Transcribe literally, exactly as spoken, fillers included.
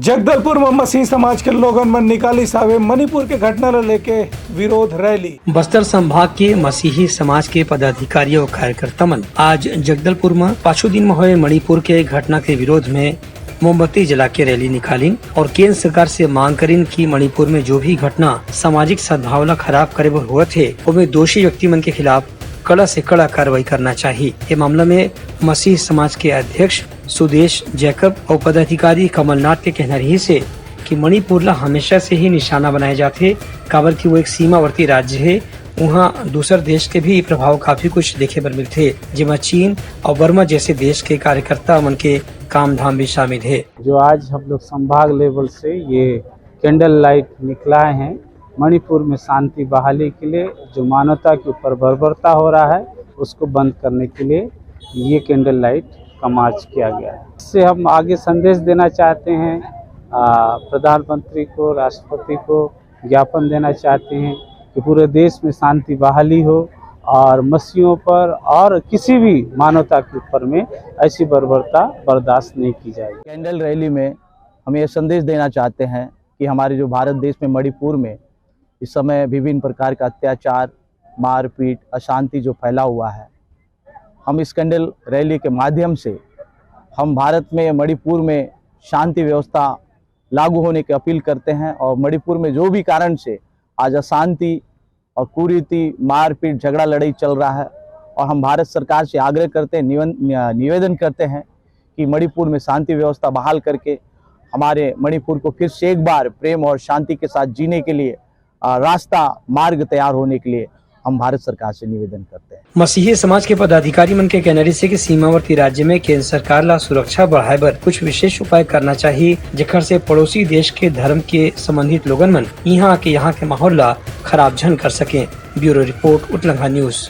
जगदलपुर म मसीही समाज के लोगन मन निकालिस हावे मणिपुर के घटना ल लेके विरोध रैली। बस्तर संभाग के मसीही समाज के पदाधिकारी अउ कार्यकर्ता मन आज जगदलपुर म पाछू दिन म होए मणिपुर के घटना के विरोध में मोमबत्ती जला के रैली निकालिन और केंद्र सरकार से मांग करिन कि मणिपुर में जो भी घटना सामाजिक सद्भाव ला खराब करे बर होवत हे, ओमे दोषी व्यक्ति मन के खिलाफ कड़ा से कड़ा कार्रवाई करना चाहिए। ये मामला में मसीह समाज के अध्यक्ष सुदेश जैकब और पदाधिकारी कमलनाथ के कहना रहिस हे कि मणिपुर ला हमेशा से ही निशाना बनाए जाथे, काबर कि वो एक सीमावर्ती राज्य हे। उहाँ दूसर देश के भी प्रभाव काफी कुछ देखे बर मिलथे, जेमा चीन और बर्मा जैसे देश के कार्यकर्ता मन के काम धाम भी शामिल हे। जो आज हम लोग संभाग लेवल से ये कैंडल लाइट निकलाए हैं मणिपुर में शांति बहाली के लिए, जो मानवता के ऊपर बर्बरता हो रहा है उसको बंद करने के लिए ये कैंडल लाइट का मार्च किया गया है। इससे हम आगे संदेश देना चाहते हैं, आ, प्रधानमंत्री को, राष्ट्रपति को ज्ञापन देना चाहते हैं कि पूरे देश में शांति बहाली हो और मसीहों पर और किसी भी मानवता के ऊपर में ऐसी बर्बरता बर्दाश्त नहीं की जाएगी। कैंडल रैली में हम ये संदेश देना चाहते हैं कि हमारे जो भारत देश में मणिपुर में इस समय विभिन्न प्रकार का अत्याचार, मारपीट, अशांति जो फैला हुआ है, हम इस कैंडल रैली के माध्यम से हम भारत में मणिपुर में शांति व्यवस्था लागू होने की अपील करते हैं और मणिपुर में जो भी कारण से आज अशांति और कुरीति, मारपीट, झगड़ा लड़ाई चल रहा है और हम भारत सरकार से आग्रह करते हैं, निवन-, निवेदन करते हैं कि मणिपुर में शांति व्यवस्था बहाल करके हमारे मणिपुर को फिर से एक बार प्रेम और शांति के साथ जीने के लिए, अ, रास्ता मार्ग तैयार होने के लिए हम भारत सरकार से निवेदन करते हैं। मसीही समाज के पदाधिकारी मन के कहना रहिस हे कि सीमावर्ती राज्य में केंद्र सरकार ला सुरक्षा बढ़ाए बर कुछ विशेष उपाय करना चाहिए, जेकर से पड़ोसी देश के धर्म के संबंधित लोगन मन इहाँ आके यहाँ के माहौल ला खराब झन कर सकें। Bureau report, Utlangha news.